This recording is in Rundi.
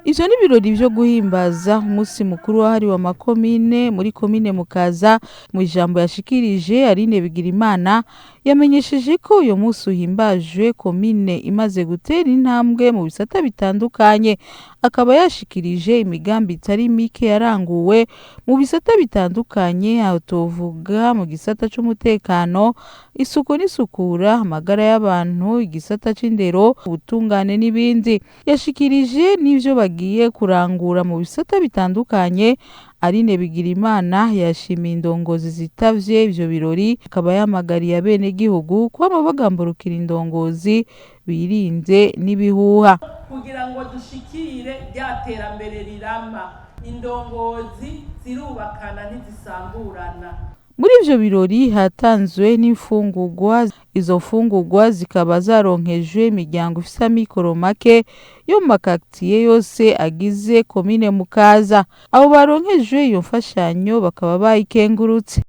Ivyo ni ibirori vyo guhimbaza umunsi mukuru wahariwe amakomine muri komine Mukaza. Mu ijambo yashikirije, Aline Bigirimana yamenyesheje ko uyo munsi uhimbajwe komine imaze gutera intambwe mu bisata bitandukanye, akaba yashikirije imigambi itari mike yaranguwe mu bisata bitandukanye. Aho tovuga mu gisata c'umutekano, isuku n'isukura, amagara y'abantu, igisata c'indero, ubutungane n'ibindi. Yashikirije n'ivyo bagiye kurangura mu bisata bitandukanye. Aline Bigirimana yashimiye indongozi zitavye ivyo birori, akaba yahamagariye abenegihugu kwama bagamburukira indongozi, birinde n'ibihuha. Kugira ngo dushikire rya terambere rirama, indongozi zirubakana, ntizisamburana. Muri ivyo birori hatanzwe n'imfungurwa. Izo mfungurwa zikaba zaronkejwe imiryango ifise amikoro make yo mu makatiye yose agize komine Mukaza. Abo baronkejwe iyo mfashanyo bakaba bayikengurutse.